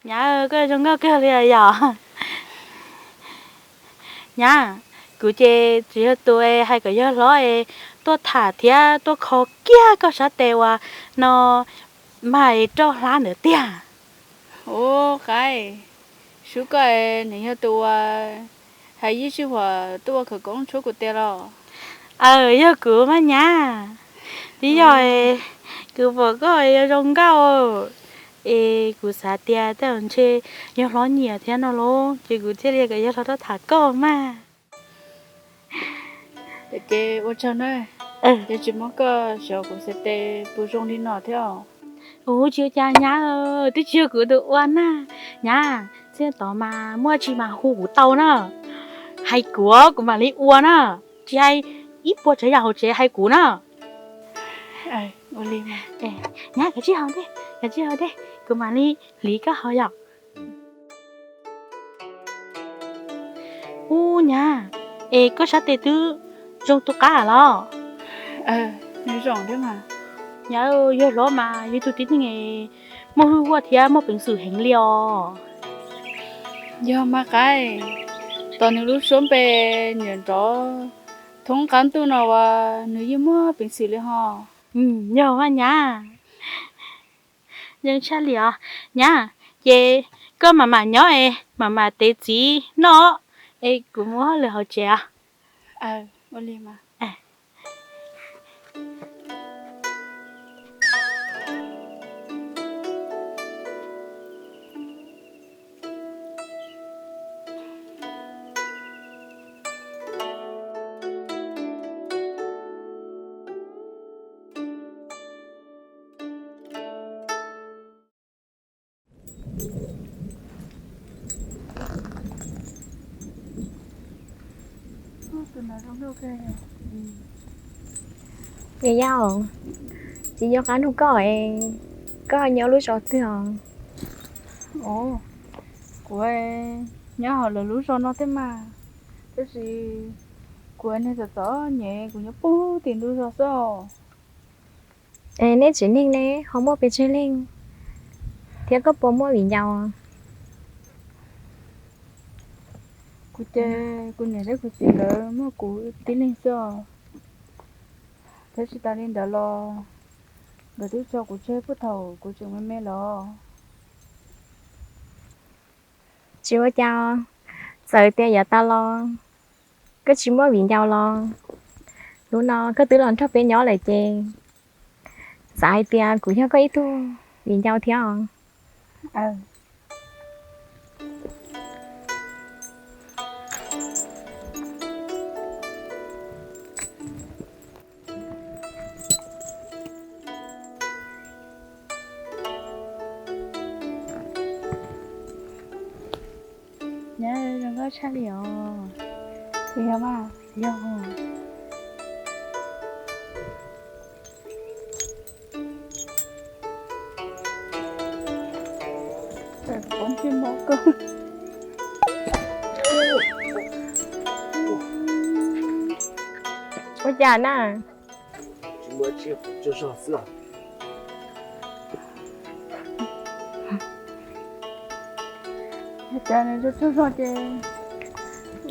Nyab, koj zoo nkauj kawg li yom. Nyab, kuv ces tsis yog tus hais kom yawg hlob es tuaj tham thiab tuaj kho kiag koj sab tes uas no mag es roj hlab ntawd tiag. Ub, qaib, sub koj es nws yog tus uas hais Yij Sij Huam tuaj ua khawv koob tshuab kuv tes los? Aw, yog kuv mas nyab. Twb yog kuv pom koj zoo nkauj es kuv xav tias tej zaum ntshe yawg hlob nyiam thiab no lauj, ces kuv thiaj li kom yawg hlob tuaj tham koj mas. Ces ua tsaug na, yog tsis muab koj xyov kuv xav tes puas zoo li no thiab os. Ub, tsis ua cas nyab, twb tsis yog kuv tus ua na. Nyab, txij tod mas muaj tsi mas hu kuv tau na. Hais kuv, kuv mam li ua na. Tsis hais ib puas tsav yam hauv tsev, hais kuv na. Nyab, kav tsij haus dej, kav tsij haus dej, kuv mam li hliv koj haus yom. Ub nyab, es koj sab tes twb zoo tu qab los? Nyab, yawg hlob mas yog ib tug tib neeg muaj hwj huam thiab muaj peev xwm heev li os. Yog mas qaib, tos nws lub suab npe nyiam nrov thoob qab ntuj no uas nws yeej muaj peev xwm li ho. Yog mas nyab. Zoo tshaj li os. Nyab, ces koj mam mam nyob es mam mam tev txiv noj es kuv mus hauj lwm hauv tsev os. Es yau, tsis nco qab nug koj es, koj nyob lub zos twg os? Kuv nyob hauv lawv lub zos no thiab mas, tab sis kuv niag txom txom nyem, kuv nyob puag tim ntug zos xwb os. Es neb tsev neeg ne ho muaj pes tsawg leej, thiab koj puas muaj viv ncaus? Kuv ces kuv niam thiab kuv txiv lawv muaj kuv tib leeg xwb os. Thiab tsis tas li ntawd los nkawd twb tso kuv tseg puag thaum kuv tseem me me los. Tsis ua cas, txawm tias yav tas los koj tsis muaj viv ncaus los hnub no koj twb los nrog peb nyob lawm ces xav hais tias kuv yog koj ib tug viv ncaus thiab os. Nyab zoo nkauj tshaj li os. Yog mas, yog. Ua cas na? Cas nws tsaug tsaug zog ces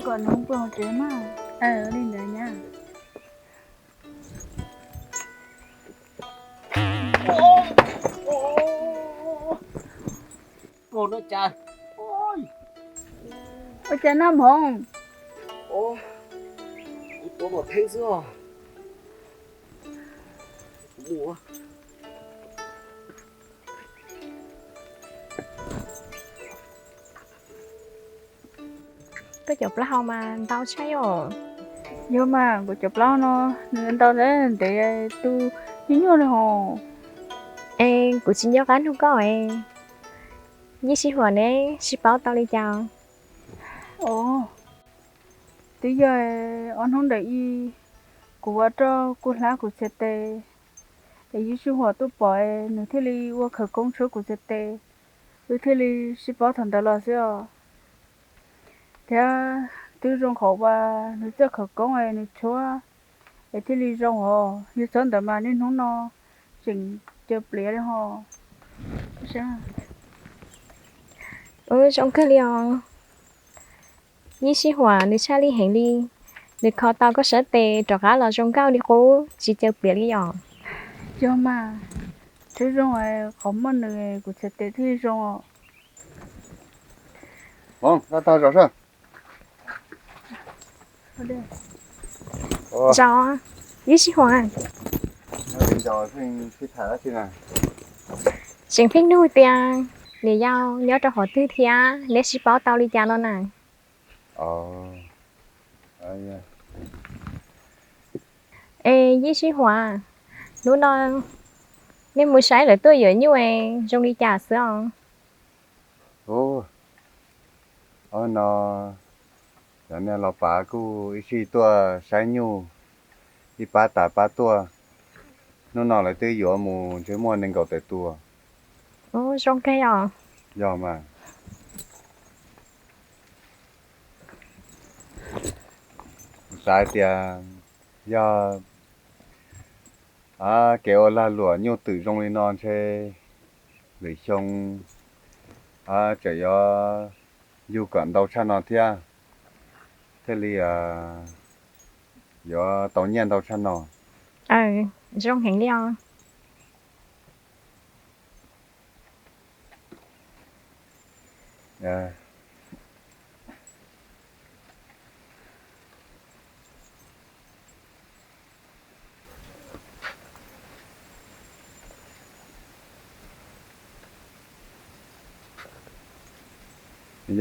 kom nws mus pw hauv tsev mas. Li ntawd nyab. Ua cas noj mhoov? Kuv tuav mom theeb xwb os. Koj cov plaub hau mas ntau tshaj os. Yog mas, kuv cov plaub no nws ntau ntev tu nyuaj nyuaj li hos. Es kuv tsis nco qab nug koj es, Yij Sij Huam neb sib paub tau li cas? Twb yog ob hnub ntawm ib, kuv ua roj kuj hlab kuv txhais tes, es Yij Sij Huam tuaj pom es nws thiaj li ua khawv koob tshuab kuv txhais tes, wb thiaj li sib paub thaum ntawd los xwb os. Thiab twb zoo qhov uas nws txoj khawv koob es nws tshuab es thiaj li zoo os. Yog txhob ntawd mas niaj hnub no tseem caws pliav li hos. Saib, Zoo kawg li os. Yij Sij Huam nws tshaj lij heev li, nws kho tau koj sab tes rov qab los zoo nkauj li qub, tsis caw pliam li os. Yog mas, thiab zoo, qhov muaj nws kuv txhais tes thiaj zoo os. Zaum, Yij Sij Huam, tseem pheej nug tias niam yau nyob rau qhov twg thiab neb sib paub tau li cas no na? Es Yij Sij Huam, hnub no nej mus saib lawv tuaj yuav nyuj zoo li cas xwb os? Ub, ob no cov niag los pav kuj ib sij tuaj saib nyuj, ib pab tas pab tuaj. Hnub no lawv twb yuav mus ntshe muaj nees nkaum tawm tus. Zoo kawg os. Yog mas. Xav tias yog kev ua lag luam nyuj twm zoo li no ntshe lwm xyoo tseem yuav yug kom ntau tshaj no thiab, thiaj li yuav tau nyiaj ntau tshaj no. Zoo heev li os.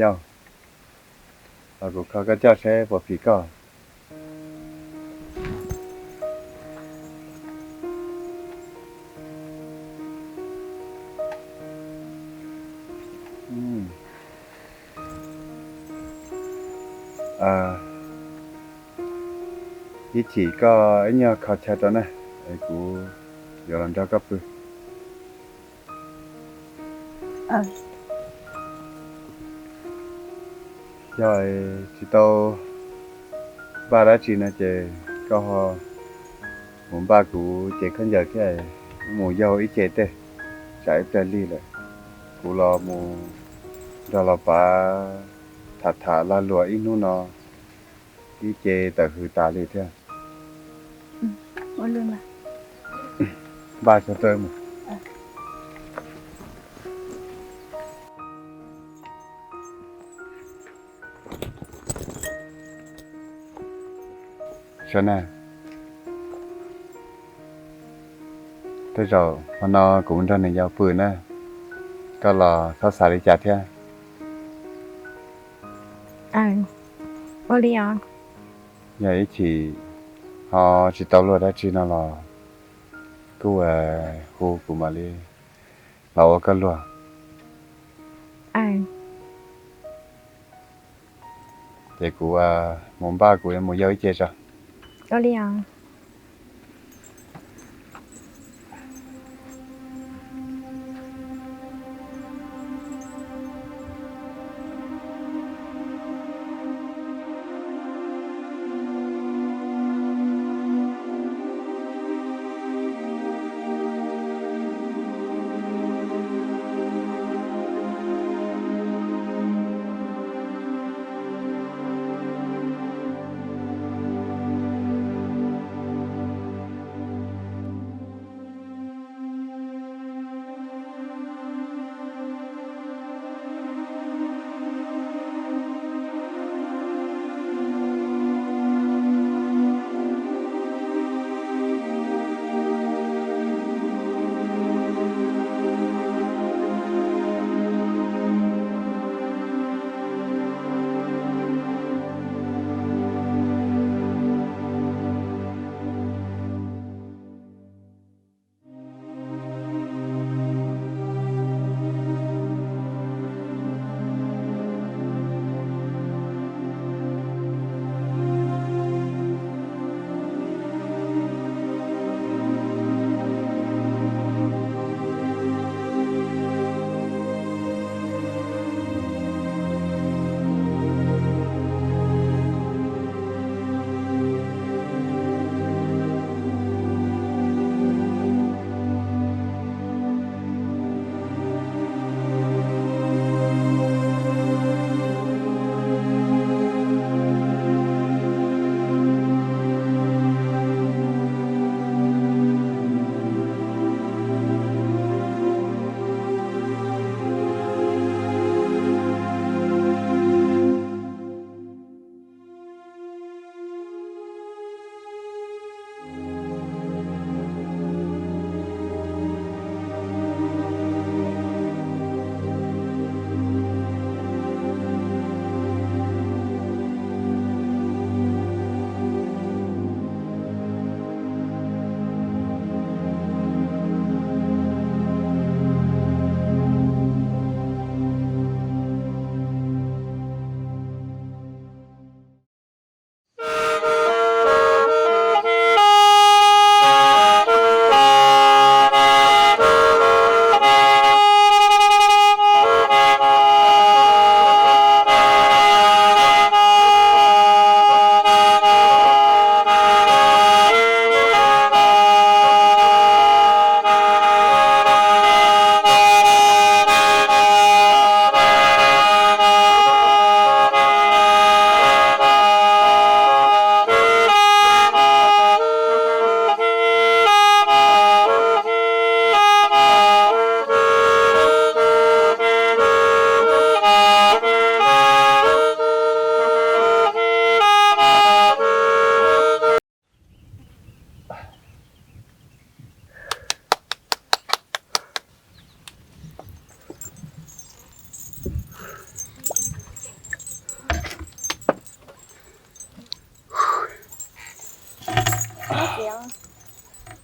Yau, los kuv kho koj coj seb puas phim koj. Ib chim koj ib nyuag kho chaw rau na, es kuv yuav los nrog koj pw. Yog tsis tau npaj dab tsi no ces koj ho mus npaj kuv cev khaub ncaws thiab mus yaug ib ce tej, tsam ib pliag lig lawm. Kuv los mus nrog los pav tham tham lag luam ib hnub no ib ce tawm hws tas li thiab. Npaj tso rau mus. Sawv na, tej zaum hmo no kuv mus nrog niam yau pw na, koj los txhob xav li cas thiab. Ua li os. Yog ib chim ho tsis tau luag dab tsi no los kuj hu kuv mam li los ua koj luag. Ces kuv mus npaj kuv yuav mus yaug ib ce tso. Ua li os.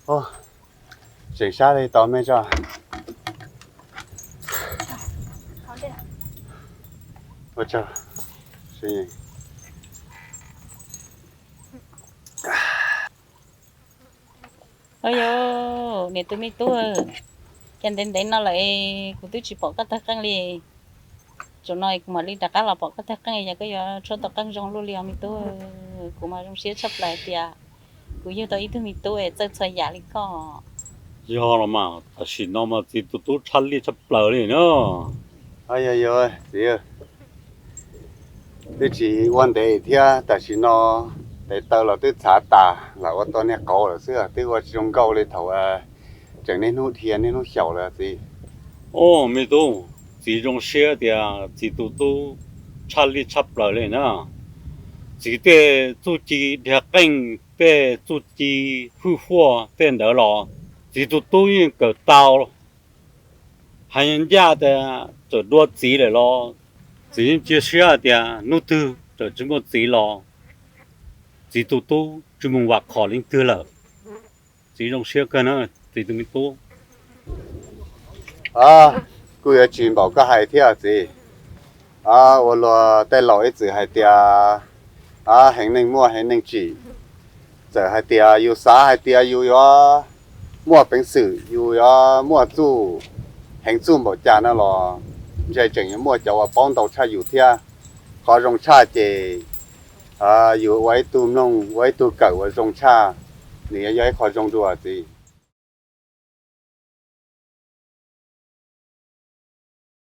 Tseem sab li tos me tso. Yog, niam tus me tub, cas ntev ntev no lawm kuv twb tsis pom koj tawg qeej li. Zaum no kuv mam li rov qab los pom koj tawg qeej, yog koj yuav tshuab tau qeej zoo luaj li os me tub. Kuv mas zoo siab tshaj plaws tias kuv yug tau ib tug me tub txawj txhua yam li koj. Yog los mas, tam sim no mas txiv tus tub tshaj lij tshaj plaws li na. Yog, yog txiv, twb tsis ua ntev thiab, tam sim no tes taw los twb txhav tas, lam ua tau niag qauv lawm xwb, twb ua tsis zoo nkauj li thaum tseem niaj hnub dhia niaj hnub xyaum lawm txiv. Au, me tub, txiv zoo siab tias txiv tus tub tshaj lij tshaj plaws li na. Txiv tej txuj ci dhia qeej, tej txuj ci hwj huaj tej ntawd los txiv tus tub yeej kawm tau. Hais ncaj tias txawm dua txiv lawm los txiv yeej cia siab hais tias hnub twg txawm tsis muaj txiv los txiv tus tub tsis mus vam khom leej twg lawm. Txiv zoo siab kawg na, txiv tus me tub. Kuj yuav tsis npaum koj hais thiab txiv. Ua luag tej laus ib txwm hais tias heev neeg muaj heev neeg tsim. Txawm hais tias yus xav hais tias yus yuav muaj peev xwm, yus yuav muaj txuj heev txuj npaum cas no los ntshe tseem yuav muaj cov uas paub ntau tshaj yus thiab. Qhov zoo tshaj ces yus ua ib tug mloog, ua ib tug kawm uas zoo tshaj, nws yuav yog ib qho zoo dua txiv.